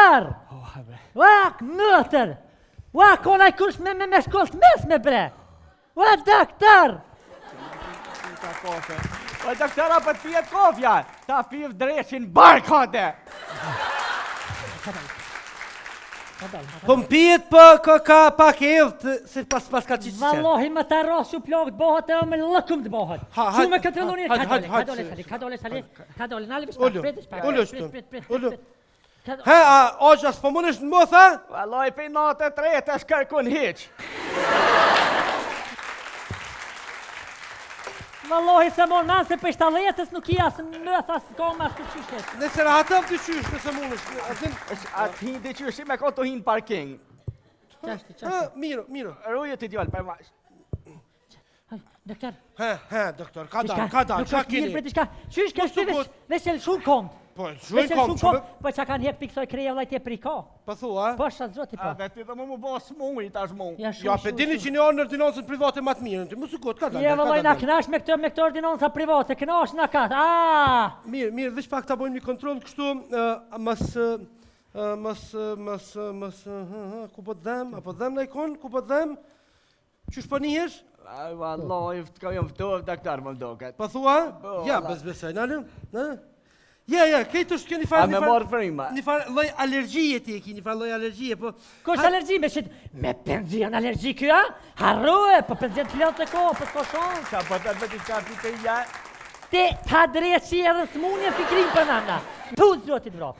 Doktor! Ua, mëtër! Ua, kona i kush me, me, me shkollë të mesme bre! Ua, doktor! O, doktor, a po të pijet kofja? Ta pif dreqin bark, hate! Po më pijet po ka, ka pak edhë se pas pas ka qiqë Vallahi më të rrasë plak të bëhet e më lëkum të bëhet. Ha, ha, Që me këtë rëlloni, hajde, ka dole, hajde, ka dole, hajde, sali, ka dole, sali, ka dole, nale, veç Ulu, pak, prit, pak, ulu prit, shtu, prit, prit, ulu. prit, prit. He, a, axha, s'po mundesh në motha? Vallahi, prej natë e tretë është kërkun hiq. Vallahi se mon man se për shtalletës nuk i as në as kom as kërqyshe. Nëse rahatëm të qysh, nëse mundesh. A din, Është atë hin dhe qysh, me ka të hin parking. Qashtu, ha, qashtu. miro, miro. Ruje të djallë, për mash. Doktor, He, he, doktor, ka diçka, dal, ka dal, nuk qa është mirë keni? për diçka. Qysh ke Mos shty u veç, kot. veç e lëshu komt. Po, Veç zhujnë e kom, lëshu që komt, po çka kanë hek piksoj kreja vllai te prika. Po thua, Po sha zoti po. A dhe ti dhe mu mu bo smuj tash mu. Ja shu. Ja, pe dini që një anë ordinancën private ma të mirën, ti mos u kot, ka dal, Je ka vllai dal. na knash me këtë me këtë ordinanca private, knash na ka. Ah! Mirë, mirë, veç pak ta bëjmë një kontroll kështu, ë, mos ë, mos mos mos hë, hë, ku po të dhem, apo dhem në ikon, ku po të dhem? Qysh po nihesh? Ai vallahi, ka jam ftohtë doktor më doket. Po thua? Po, Ja, valla. bes besoj, nalëm, në? Ja, ja, këtë është kjo një A farë me një farë marrë fryma. një farë lloj alergjie ti e ki, një farë lloj alergjie, po. Kush alergji me shit? Me penzion alergji ky a? Harroe, po penzion të lëtë të kohë, po s'ka shans. Qa po të bëti qa ti të ja. Ti ta dreqi edhe smunje fikrin për nana. Tu zotit vrap.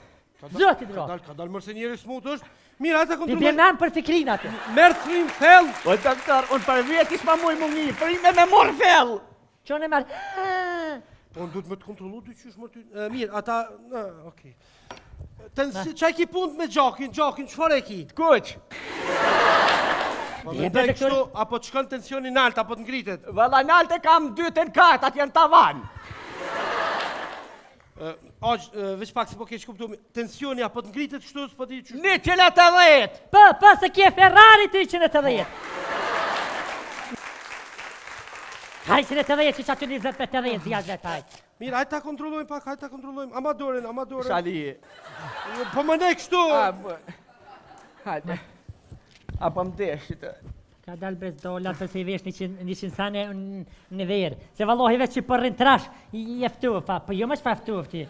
Zotit Ka vrap. dal, ka dal mërse njeri smut është. Mirë, hajde ta Ti bje kontrolloj. nan për fikrin aty. Merr frymë thellë. O doktor, unë për vjeti s'ma muj mu një, frymë me marrë fell. Qone e merr. Po unë duhet me të kontrollu dy qysh më ty. E, mirë, ata, në, okej. Tensi, çaj ki punë me gjakin, gjakin, çfarë e ki? Kuq. Po Je, mendoj bre, kështu, doktor. apo të shkon tensioni nalt, apo të ngritet. Valla nalt e kam dy të në kat, atë janë tavan. Aq, veç pak se po keq kuptu. Tensioni apo të ngritet kështu, s'po di qysh. 180. Po, po, se kje Ferrari të 180. Haj 180 që që aty 25 80, zja vetë haj. Mirë, hajde ta kontrollojmë pak, hajde ta kontrollojmë. Ama dorën, ama dorën. Shali. Po më ne kështu. A, bë. Hajde. A po më deshi të. Ka dal brez dola për se i vesh 100 100 sane në në verë. Se vallahi veç që po rrin trash, i i ftof, pa, po jo më çfarë ftof ti.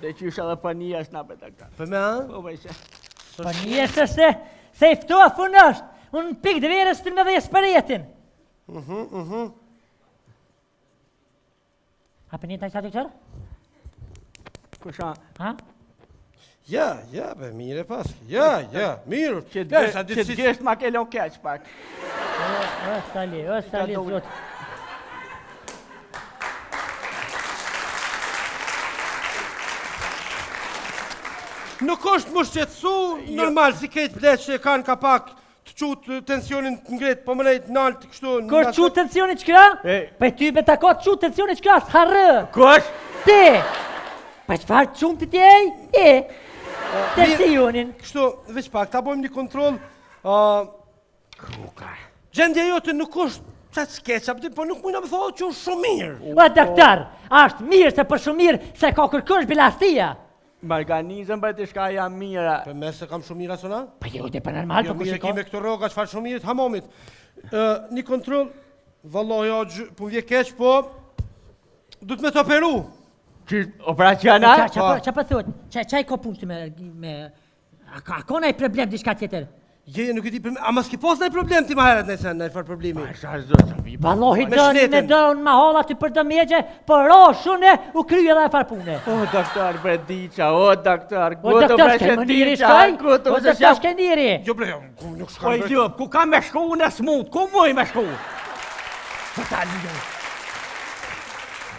Dhe qysh edhe po një është na për doktor. Po me a? Po bëjshe. Po një se se se i ftof unë është. Unë në pikë të verës të me dhe shparetin. Mhm, mhm. A për një të sa doktor? Kush a? Ha? Ja, ja, be, mirë e pas. Ja, ja, mirë. Që Ja, sa të ditë si gesht ma ke lon keq pak. O, o, Sali, o, Sali, doli. zot. Nuk është më shqetësu, normal, si krejt pleq që e kanë ka pak të qut tensionin të ngrit, po më nejt nalt kështu. Kur qu tensioni që kja? E. Po ty me tako qu tensioni që kja, s'harrë. Kush? Ti! Po çfarë qumë ti ti ej? E! Tensionin. Kështu, veç pak, ta bëjmë një kontroll. ë Kuka. gjendja jote nuk është aq keq, apo po nuk mund të më thotë që është shumë mirë. O, doktor, a është mirë se për shumë mirë se ka kërkush bilastia. Me organizëm për të shka jam mira. Për me se kam shumë mirë asona? Po jo, dhe për normal, Jo, po kush mirë e e ki ka? me këto rroga, çfarë shumë mirë të hamamit. Ë, një kontroll, vallahi axh, po më vje keq, po duhet me të operu. Që operaciona? Qa, qa, po, qa po thot? Qa, qa i ka punë këtu me, me... A ka, a ka naj problem diçka tjetër? Je, je, nuk e di për a mos ki pas ndaj problem ti më herët nëse ndaj farë problemi. Pasha zot, sa vi. Vallahi Me dëni me shnetin. dën ma holla ty për dëmegje, po roshune u kry edhe e farë pune. O doktor Brediqa, o doktor, O ku të doktor, shkej më njeri shkaj? ku të O doktor, shkej njeri? Jo bre, jo, ku nuk Po shkon. i bre. lëp, ku ka me shku unë e smut, ku muj me shku? Po ta lidhë.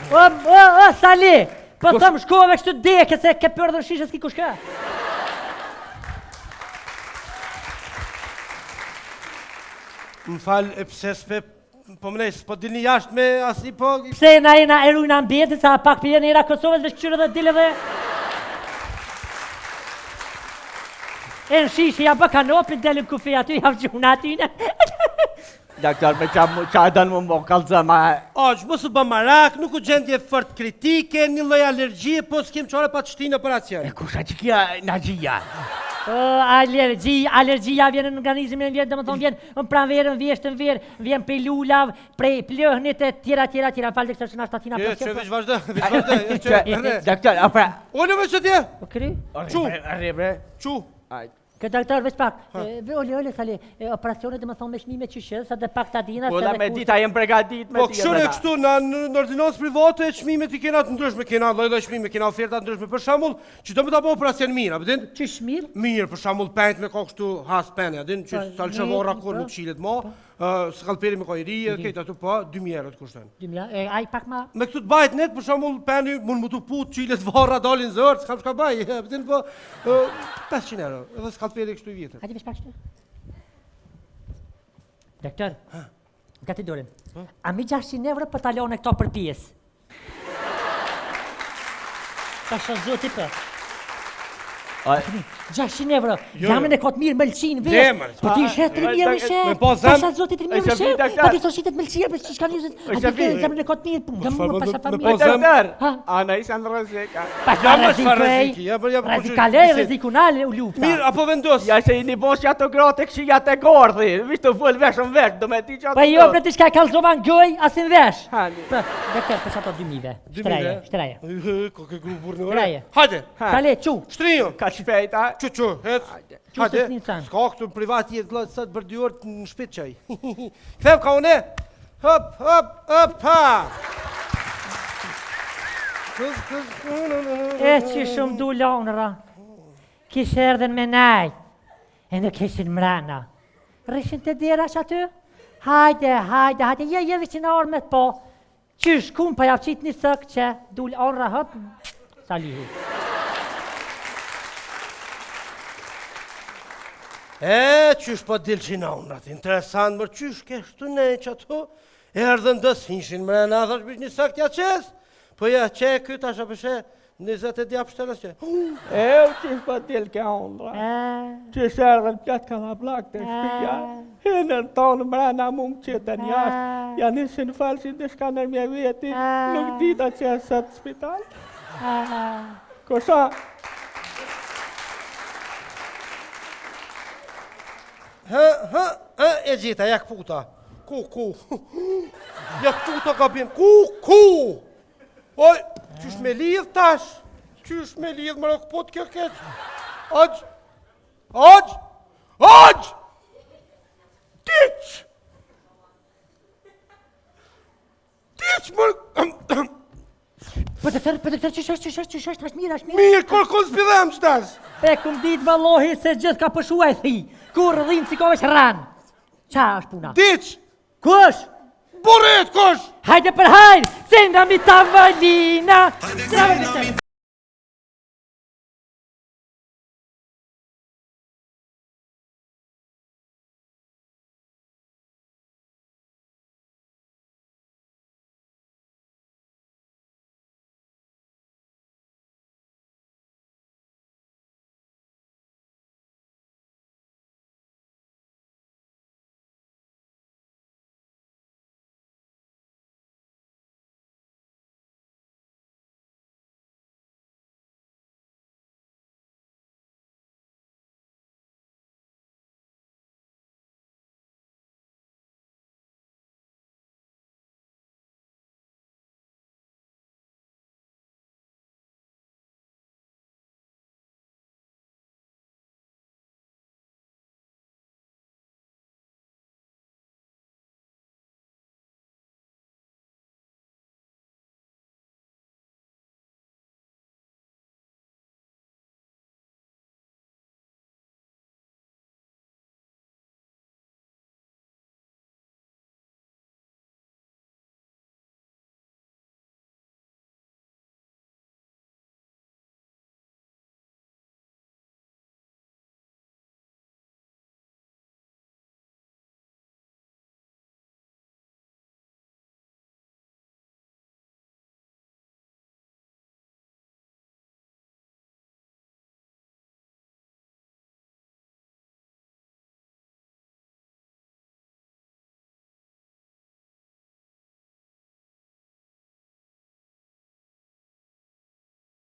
O, o, o, Sali, po thëm shkove kështu deke se ke përdhën shishe s'ki kush ka. Më fal, e pse s'pe po më nej, s'po dilni jashtë me asi po Pse na jena e rujnë ambientin, sa pak pjen era Kosovës veç kqyre dhe dile dhe... E në shishe ja bë kanopin, delëm kufi aty, ja gjuna aty. Doktor, me qa, qa e dënë më më kallëzëm, a... Aq, mos u bë marak, nuk u gjendje fort kritike, një lloj alergjie, po s'kem çare pa të shti në operacion. E kusha që kja Nagjia? Alergji, alergjia vjen në organizmin vjen, domethënë vjen në pranverë, në vjeshtë, në verë, vjen prej lulav, prej plëhnit e tjera tjera tjera. Fal doktor, se nashta tina Jo, që veç vazhdo, veç vazhdo, jo, që rre. Doktor, a pra... Unë më që tje? Po kry? Çu. Rre, bre. Çu. Kë doktor, veç pak, e, ole, ole, sali, e, operacione dhe më thonë me çmime që shë, sa dhe pak ta dina, Po se la dhe me kur- dita jem pregadit me Po ti kështu e kështu në në në ordinancë private çmimet i kena të ndryshme, kena lloj-lloj çmime, kena oferta të ndryshme. Për shembull, që do me ta bëj operacion mirë, a din? Qysh mirë? Mirë, për shembull, pent me ka kështu has pene, a din? Që Po, s'ta lëshë mirë, varra kur po. nuk qilet ma, ë, skalperi me ka i ri, edhe krejt ato po, 2000 euro të kushton. 2000, e, ai pak ma... Me këtu të bajt net, për shembull, peni mund më tu put, qilet varra dalin zor, s'kam çka baj, a din po, ë, 500 euro, edhe skalperi kështu i vjetër. Hajde veç pak kështu. Doktor, gati dorën. A mi 600 euro për ta lënë këto për pjesë? Pasha zoti për. A- 600 euro. Jo, Zemrën jo. e ka të mirë mëlçin vetë. Zemër. Po ti shet 3000 euro e- shet. me pa zem- Pasha zoti 3000 E euro shëfi, shet. doktor. Pa ti soshitet mëlçia, po çka njerëzit. E A ti shëfi. zemrën e ka të mirë, po nga çfarë, mua me- pasha me familje. pa zem- Doktor, Ha? ana isha në rrezik. a? Pa Ja, më rrezik, çfarë ej. rreziki, ja, po, ja, po, Rrezik që- kale, bisedë. rreziku nal u lufta. Mirë, apo vendos. Ja se i një bosh që ato gratë e këshija të gordhi, vish të fol veshëm vesh, do me ti që ato Po jo, bre ti shka kallzova në goj, as në vesh. Hani. Po, doktor, për çato 2000-ve. Shtreje, shtreje. Ë, Ko ke gru burrë në Shtreje. Hajde, Ha. Sale, çu. shtriju. Ka shpejt, a? Çu çu, hec. Çu Hajde. se s'nin sen. S'ka këtu në privat jetë vëlla sot për dy orë në shtëpi çaj. Kthev ka unë. Hop, hop, hop, ha. Kız, kız, E që shumë du lonra. Kishe erdhen me najt. E nuk ishin mrena. Rrishin të dera që aty? Hajde, hajde, hajde, je, je, veç në orë me të po. Qysh, kum, pa ja qit një sëk që dul onra hop, Salihu. E, qysh po dil që në unë, atë interesant, mërë qysh ke shtu ne që ato, erdhën dës, hinshin mrena, thash, bish një sëk t'ja qes, po ja qe ky tash apo she, 22 apshtelas që. E, u qysh po dil ke ondra. E, Qysh erdhën plot kallabllak të shtëpia. Hinën tonë mrena mu më qetën jashtë. Ja nishin falshin dhe shka në mje veti. Nuk dita që e sot spital. Kosha, Hë, hë, hë, e gjeta, ja këputa. Ku, ku? Ja këputa gabim. Ku, ku? Oj, qysh me lidh tash? Qysh me lidh, mërë këput kjo keq? Aq, aq, aq! Tiq! Tiq, mërë... Po doktor, po doktor, qysh është, qysh është, qysh është, është mirë, është mirë. Mirë, kur kun s'pidhem që tash? E kum dit vallahi se gjithë ka pëshua e thi. Kur rrim si ka veç ran. Qa është puna? Tiq! Kush? Burit, kush? Hajde për hajr, se nga mi tavolina. Bravo, doktor.